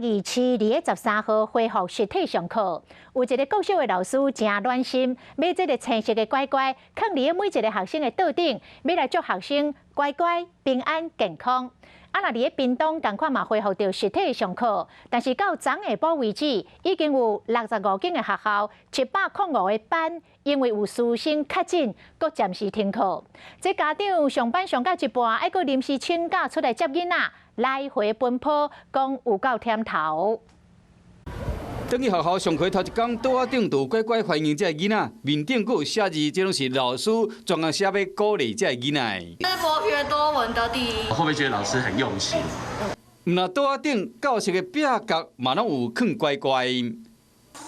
義市佇咧13號恢復實體上課，有一个國小的老師誠暖心，買這个青色的乖乖，囥佇咧每一个學生的桌頂，欲來祝學生乖乖平安健康。啊，若佇咧屏東仝款嘛恢復著實體上課，但是到昨下晡為止，已經有65間的學校，705個班，因為有師生確診，閣暫時停課。這家長上班上到一半，愛閣臨時請假出來接囡仔，來回奔波，講有夠忝頭。轉去學校上課頭一工，桌仔頂就有乖乖歡迎這个囡仔，面頂閣有寫字，這攏是老師專工寫欲鼓勵這个囡仔。是博學多聞得第一。會不會覺得老師很用心？毋但桌仔頂教室的壁角嘛攏有囥乖乖，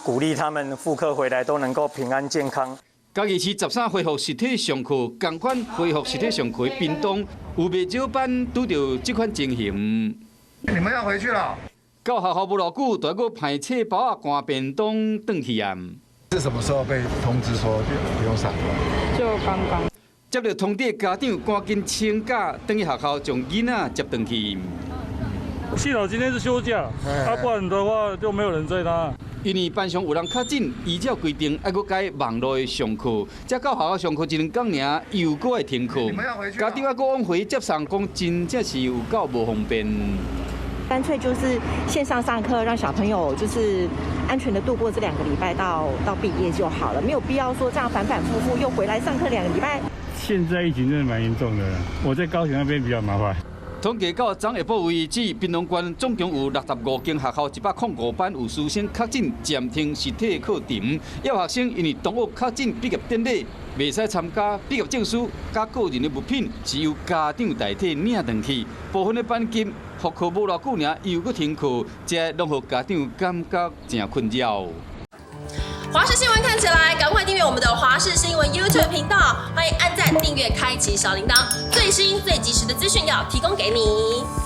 鼓勵他們復課回來都能夠平安健康。嘉義市13恢復實體上課，仝款恢復實體上課，屏東有袂少班拄著這款情形。你們要回去了。到學校無偌久，就閣派冊包仔趕便當轉去啊。是什麼時候被通知說不用上課？就剛剛。接著通知家長，趕緊請假轉去學校，將囡仔接轉去。幸好今天是休假，啊，不然的話就沒有人載他。因為班上有人確診，依照規定愛閣改網路上課，才到學校上課一兩工爾，又閣愛停課。家長還閣往回接送，講真正是有夠無方便。乾脆就是線上上課，讓小朋友就是安全的度過這2個禮拜到畢業就好了，沒有必要說這樣反反复复又回來上課2個禮拜。現在疫情真的蠻嚴重的，我在高雄那邊比較麻煩。統計到昨下晡為止，屏東縣總共有65間學校、105班有師生確診，暫停實體課程。有學生因為同學確診畢業典禮，袂使參加，畢業證書佮個人的物品是由家長代替領轉去。部分的班級復課無偌久爾，又閣停課，這攏予家長感覺誠困擾。華視新聞看起來，趕快訂閱我們的華視新聞 YouTube 頻道，歡迎按讚、訂閱、開啟小鈴鐺，最新最及時的資訊要提供給你。